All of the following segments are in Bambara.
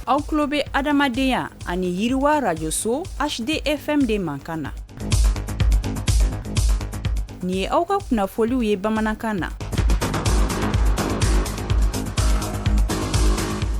Aw tulo bɛ adamadenya ani yiriwa rajoso HDFM de mankan na. Nin ye aw ka kunnafoliw ye bamanankan na.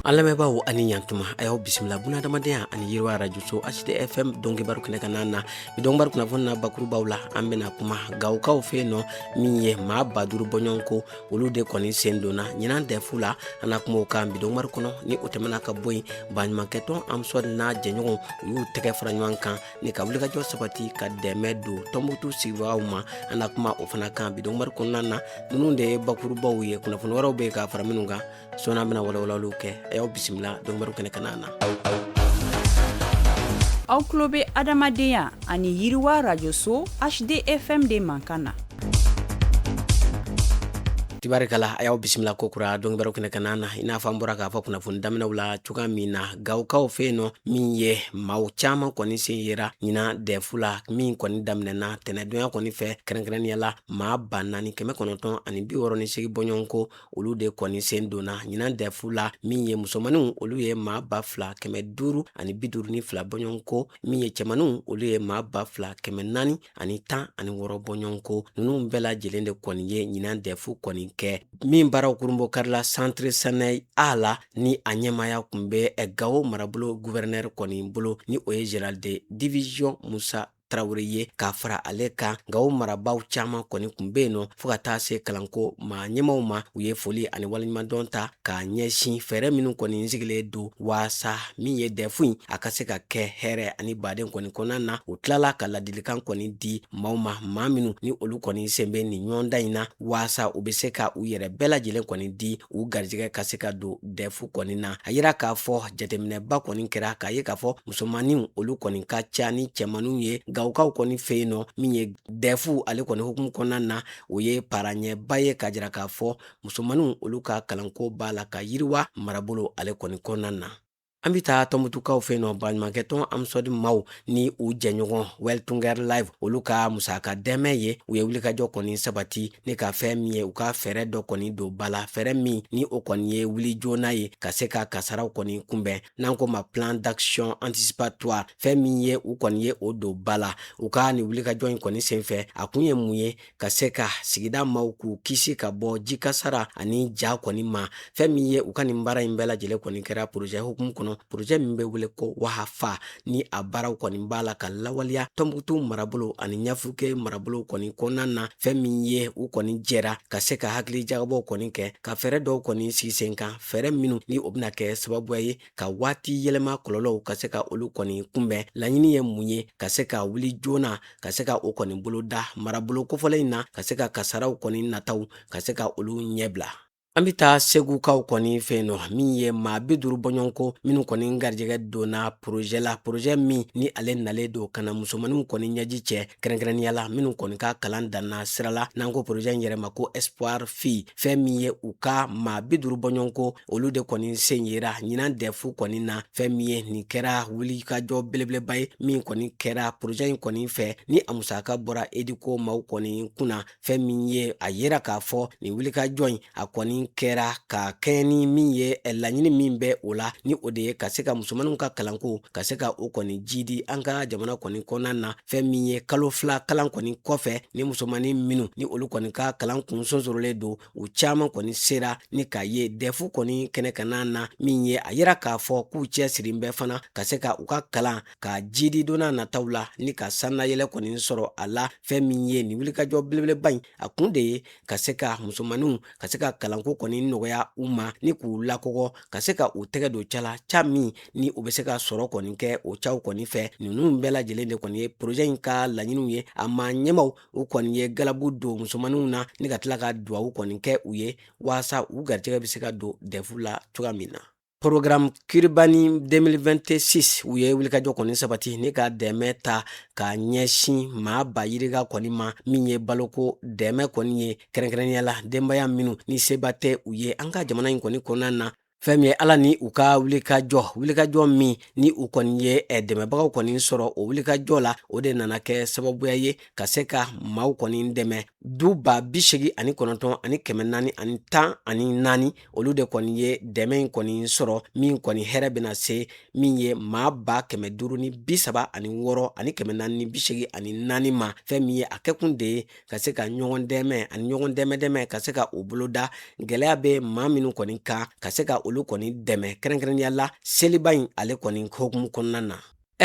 An lamɛnbaaw ani ɲantuma, a y'aw bisimila bunadamadenya ani yiriwa arajoso HDFM donkibaru kɛnɛ kan na. Bi donkibaru kunnafoni na, bakurubaw la, an bɛna kuma Gawokaw fɛ yen nɔ, min ye maa 5000 bɔɲɔgɔnko, olu de kɔni sen donna ɲinan dɛfu la. An na kuma o kan bi donkibaru kɔnɔ. Ni o tɛmɛna ka bɔ yen, baɲumankɛtɔn AMSODE n'a jɛɲɔgɔnw, u y'u tɛgɛ fara ɲɔgɔn kan ni ka wulikajɔ sabati ka dɛmɛ don Tɔnbukutu sigibagaw ma. An na kuma o fana kan bi donkibaru kɔnɔna na. Ninnu de ye bakurubaw ye. Kunnafoni wɛrɛw bɛ yen ka fara minnu kan, sɔɔni an bɛna walawalaliw kɛ. A y'aw bisimila donkibaru kɛnɛ kan na. Aw tulo bɛ adamadenya ani yiriwa rajoso HDFM de mankan na. Tibarikala, a y'aw bisimila ko kura donkibaru kɛnɛ kan na. I n'a fɔ an bɔra k'a fɔ kunnafoni daminɛw la cogoya min na, Gawokaw fɛ yen nɔ, min ye maaw caman kɔni sen yera ɲinan dɛfu la, min kɔni daminɛna tɛnɛdonya kɔni fɛ, kɛrɛnkɛrɛnnenya la maa 4968 bɔɲɔgɔnko, olu de kɔni sen donna ɲinan dɛfu la. Min ye musomaninw, olu ye maa 2552 bɔɲɔgɔnko. Min ye cɛmaninw, olu ye maa 2416 bɔɲɔgɔnko. Ninnu bɛɛ lajɛlen de kɔni ye ɲinan dɛfu kɔni kɛ, min baaraw kurunbon karila Centre Sanɛyi A la, ni a ɲɛmaaya kun bɛ Gawo marabolo guvɛrɛnɛri kɔni bolo, ni o ye général de division Musa Tarawele ye. K'a fara ale kan, Gawo marabaaw caman kɔni kun bɛ yen nɔ, fo ka taa se kalanko maa ɲɛmaw ma. U ye foli ani waleɲumandɔn ta k'a ɲɛsin fɛɛrɛ minnu kɔni sigilen don waasa min ye dɛfu in a ka se ka kɛ hɛrɛ ani baden kɔni kɔnɔna na. U tilala ka ladilikan kɔni di maaw ma, maa minnu ni olu kɔni sen bɛ nin ɲɔgɔndan in na, waasa u bɛ se ka u yɛrɛ bɛɛ lajɛlen kɔni di, u garijɛgɛ ka se ka don dɛfu kɔni na. A yira k'a fɔ jateminɛba kɔni kɛra k'a ye k'a fɔ musomanninw, olu kɔni ka ca ni cɛmanninw ye Gawokaw kɔni fɛ yen nɔ. Min ye dɛfu ale kɔni hukumu kɔnɔna na, o ye paraɲɛba ye k'a jira k'a fɔ musomanninw, olu ka kalanko b'a la ka yiriwa marabolo ale kɔni kɔnɔna na. An bɛ taa Tɔnbutukaw fɛ yen nɔ. Baɲumankɛtɔn AMSODE maaw ni u jɛɲɔgɔn Welthungerhilfe Live, olu ka musaka dɛmɛ ye, u ye wulikajɔ kɔni sabati ni ka fɛn min ye u ka fɛɛrɛ dɔ kɔni don ba la, fɛɛrɛ min ni o kɔni ye wuli joona ye ka se ka kasaraw kɔni kunbɛn, n'an ko ma plan d'action anticipatoire. Fɛn min ye u kɔni ye o don ba la, u ka nin wulikajɔ in kɔni senfɛ, a kun ye mun ye? Ka se ka sigida maaw k'u kisi ka bɔ jikasara ani ja kɔni ma. Fɛn min ye u ka nin baara in bɛɛ lajɛlen kɔni kɛra porozɛ hukumu kɔnɔ, porozɛ min bɛ wele ko Wahafa, ni a baaraw kɔni b'a la ka lawaleya Tɔnbukutu marabolo ani Ɲafuke marabolo kɔni kɔnɔna na. Fɛn min ye u kɔni jɛra ka se ka hakili jagabɔw kɔni kɛ, ka fɛɛrɛ dɔw kɔni sigi sen kan, fɛɛrɛ minnu ni o bɛna kɛ sababuya ye ka waati yɛlɛma kɔlɔlɔw ka se ka olu kɔni kunbɛn. Laɲini ye mun ye? Ka se ka wuli joona, ka se ka o kɔni boloda marabolo kofɔlen in na, ka se ka kasaraw kɔni nataw ka se ka olu ɲɛbila. An bɛ taa Segukaw kɔni fɛ yen nɔ. Min ye maa 50 bɔɲɔgɔnko minnu kɔni garijɛgɛ donna porozɛ la, porozɛ min ni ale nalen don ka na musomanninw kɔni ɲɛji cɛ, kɛrɛnkɛrɛnnenya la minnu kɔni ka kalan danna sira la, n'an ko porozɛ in yɛrɛ ma ko Espoir Fille. Fɛn min ye u ka maa 50 bɔɲɔgɔnko, olu de kɔni sen yera ɲinan dɛfu kɔni na. Fɛn min ye nin kɛra wulikajɔ belebeleba ye min kɔni kɛra porozɛ in kɔni fɛ, ni a musaka bɔra EDUCO maaw kɔni kunna. Fɛn min ye a yera k'a fɔ nin wulikajɔ in a kɔni kɛra ka kɛɲɛ ni min ye laɲini min bɛ o la, ni o de ye ka se ka musomanninw ka kalanko ka se ka o kɔni jidi an ka jamana kɔni kɔnɔna na. Fɛn min ye kalo 2 kalan kɔni kɔfɛ, ni musomannin minnu ni olu kɔni ka kalan kun sonsorolen don, u caman kɔni sera ni k'a ye dɛfu kɔni kɛnɛ kan na. Min ye a yira k'a fɔ k'u cɛsiri bɛ fana ka se ka u ka kalan ka jidi donna nataw la, ni ka sannayɛlɛ kɔni sɔrɔ a la. Fɛn min ye nin wulikajɔ belebeleba in, a kun de ye ka se ka musomanninw ka se ka kalanko kɔni nɔgɔya u ma, ni k'u lakɔgɔ ka se ka u tɛgɛ don ca la, ca min ni u bɛ se ka sɔrɔ kɔni kɛ o caw kɔni fɛ. Ninnu bɛɛ lajɛlen de kɔni ye porozɛ in ka laɲiniw ye. A maa ɲɛmaw, u kɔni ye galabu don musomanninw na, ni ka tila ka duwawu kɔni kɛ u ye waasa u garijɛgɛ bɛ se ka don dɛfu la cogoya min na. Programme Kiribani 2026, u ye wulikajɔ kɔni sabati ni ka dɛmɛ ta ka ɲɛsin maa ba yirika kɔni ma, min ye baloko dɛmɛ kɔni ye, kɛrɛnkɛrɛnnenya la denbaya minnu ni seba tɛ u ye an ka jamana in kɔni kɔnɔna na. Fɛn min ye Ala ni u ka wulikajɔ min ni u kɔni ye dɛmɛbagaw kɔni sɔrɔ o wulikajɔ la, o de nana kɛ sababuya ye ka se ka maaw kɔni dɛmɛ. Du 89,414, olu de kɔni ye dɛmɛ in kɔni sɔrɔ, min kɔni hɛrɛ bɛna se min ye maa 536,484 ma. Fɛn min ye a kɛkun de ye ka se ka ɲɔgɔn dɛmɛ ani ɲɔgɔn dɛmɛ dɛmɛ ka se ka o boloda gɛlɛya bɛ maa minnu kɔni kan, ka se ka olu kɔni dɛmɛ, kɛrɛnkɛrɛnnenya la seliba in ale kɔni hukumu kɔnɔna na.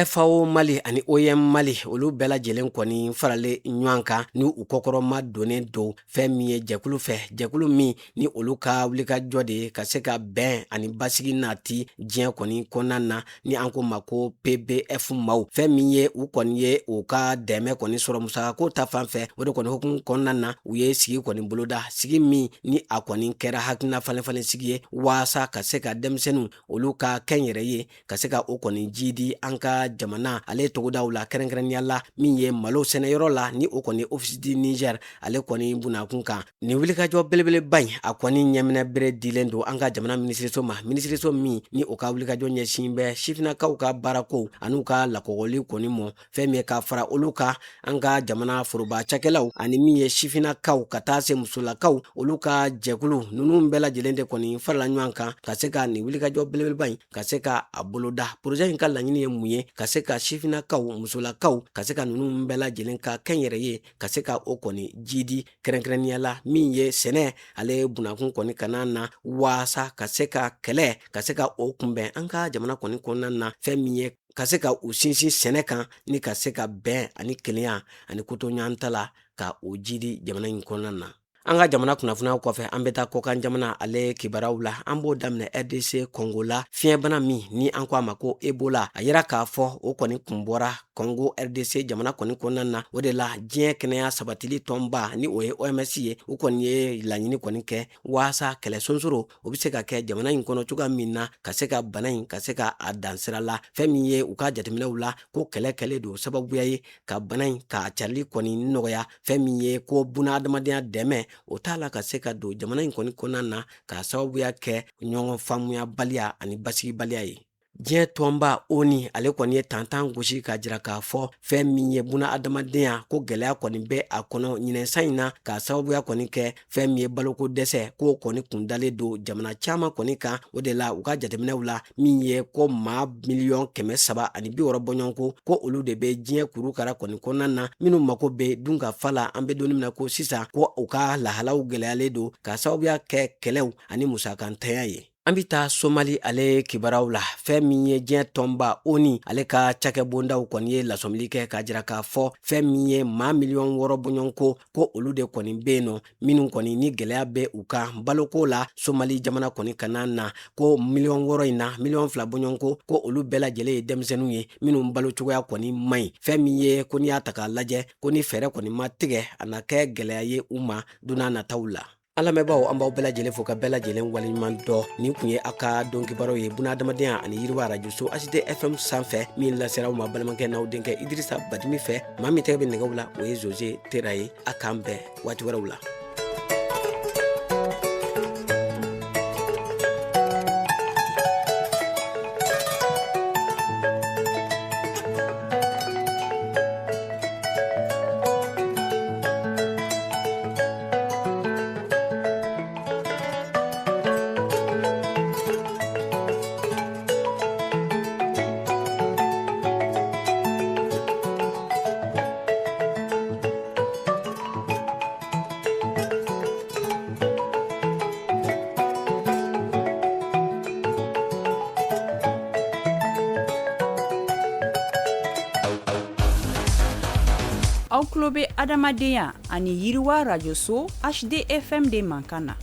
FAO Mali ani OIM Mali, olu bɛɛ lajɛlen kɔni faralen ɲɔgɔn kan ni u kɔkɔrɔma donnen don fɛn min ye jɛkulu fɛ, jɛkulu min ni olu ka wulikajɔ de ye ka se ka bɛn ani basigi nati diɲɛ kɔni kɔnɔna na, ni an ko ma ko PBF maaw. Fɛn min ye u kɔni ye u ka dɛmɛ kɔni sɔrɔ musakako ta fan fɛ, o de kɔni hukumu kɔnɔna na, u ye sigi kɔni boloda, sigi min ni a kɔni kɛra hakilina falenfalen sigi ye waasa ka se ka denmisɛnninw olu ka kɛnyɛrɛ ye, ka se ka o kɔni jidi an ka jamana ale togodaw la, kɛrɛnkɛrɛnnenya la min ye malo sɛnɛyɔrɔ la, ni o kɔni Office du Niger ale kɔni bunakun kan. Nin wulikajɔ belebeleba in, a kɔni ɲɛminɛ bere dilen don an ka jamana minisiriso ma, minisiriso min ni o ka wulikajɔ ɲɛsin bɛ sifinnakaw ka baarako an'u ka lakɔgɔli kɔni mɔ. Fɛn min ye ka fara olu kan, an ka jamana foroba cakɛlaw ani min ye sifinnakaw ka taa se musolakaw, olu ka jɛkulu ninnu bɛɛ lajɛlen de kɔni farala ɲɔgɔn kan ka se ka nin wulikajɔ belebeleba in ka se ka a boloda. Projet in ka laɲini ye mun ye? Ka se ka sifinnakaw, musolakaw, ka se ka ninnu bɛɛ lajɛlen ka kɛnyɛrɛ ye, ka se ka o kɔni jidi, kɛrɛnkɛrɛnnenya la min ye sɛnɛ ale bunakun kɔni kana na, waasa ka se ka kɛlɛ ka se ka o kunbɛn an ka jamana kɔni kɔnɔna na. Fɛn min ye ka se ka u sinsin sɛnɛ kan ni ka se ka bɛn ani kelenya ani kotoɲɔgɔn la ka o jidi jamana in kɔnɔna na. An ka jamana kunnafoniyaw kɔfɛ, an bɛ taa kɔkan jamana ale kibaruyaw la. An b'o daminɛ RDC Congo la. Fiɲɛbana min ni an ko a ma ko Ebola, a yira k'a fɔ o kɔni kun bɔra Congo RDC jamana kɔni kɔnɔna na. O de la diɲɛ kɛnɛya sabatili tɔnba, ni o ye OMS ye, u kɔni ye laɲini kɔni kɛ waasa kɛlɛ sonsoro o bɛ se ka kɛ jamana in kɔnɔ cogoya min na, ka se ka bana in ka se ka a dan sira la. Fɛn min ye u ka jateminɛw la ko kɛlɛ kɛlen don sababuya ye ka bana in ka carili kɔni nɔgɔya. Fɛn min ye ko buna adamadenya dɛmɛ o t'a la ka se ka don jamana in kɔni kɔnɔna na, k'a sababuya kɛ ɲɔgɔn faamuyabaliya ani basigibaliya ye. Diɲɛ tɔnba ONU ale kɔni ye tantan gosi k'a jira k'a fɔ fɛn min ye buna adamadenya ko gɛlɛya kɔni bɛ a kɔnɔ ɲinɛsan in na, k'a sababuya kɔni kɛ fɛn min ye baloko dɛsɛ k'o kɔni kundalen don jamana caman kɔni kan. O de la u ka jateminɛw la, min ye ko maa 360 miliyɔn bɔɲɔgɔnko, ko olu de bɛ diɲɛ kurukara kɔni kɔnɔna na, minnu mako bɛ dun ka fa la an bɛ don min na ko sisan, ko u ka lahalaw gɛlɛyalen don k'a sababuya kɛ kɛlɛw ani musakantanya ye. An bɛ taa Somali ale kibaruyaw la. Fɛn min ye diɲɛ tɔnba ONU ale ka cakɛbondaw kɔni ye lasɔmili kɛ k'a jira k'a fɔ fɛn min ye maa 6 miliyɔn bɔɲɔgɔnko, ko olu de kɔni bɛ yen nɔ, minnu kɔni ni gɛlɛya bɛ u kan baloko la Somali jamana kɔni kana na. Ko 6 miliyɔn in na, 2 miliyɔn bɔɲɔgɔnko, ko olu bɛɛ lajɛlen ye denmisɛnninw ye minnu balo cogoya kɔni man ɲi. Fɛn min ye ko n'i y'a ta k'a lajɛ, ko ni fɛɛrɛ kɔni ma tigɛ, a na kɛ gɛlɛya ye u ma don n'a nataw la. An lamɛnbaaw, an b'aw bɛɛ lajɛlen fo ka bɛɛ lajɛlen waleɲuman dɔn. Nin kun ye aw ka don kibaruyaw ye buna adamadenya ani yiriwa arajoso HD FM sanfɛ, min lasera aw ma balimakɛ n'aw denkɛ Idirisa Badimi fɛ. Maa min tɛgɛ bɛ nɛgɛw la, o ye Jose Tera ye. A k'an bɛn waati wɛrɛw la. Aw tulo bɛ adamadenya ani yiriwa rajoso HDFM de mankan na.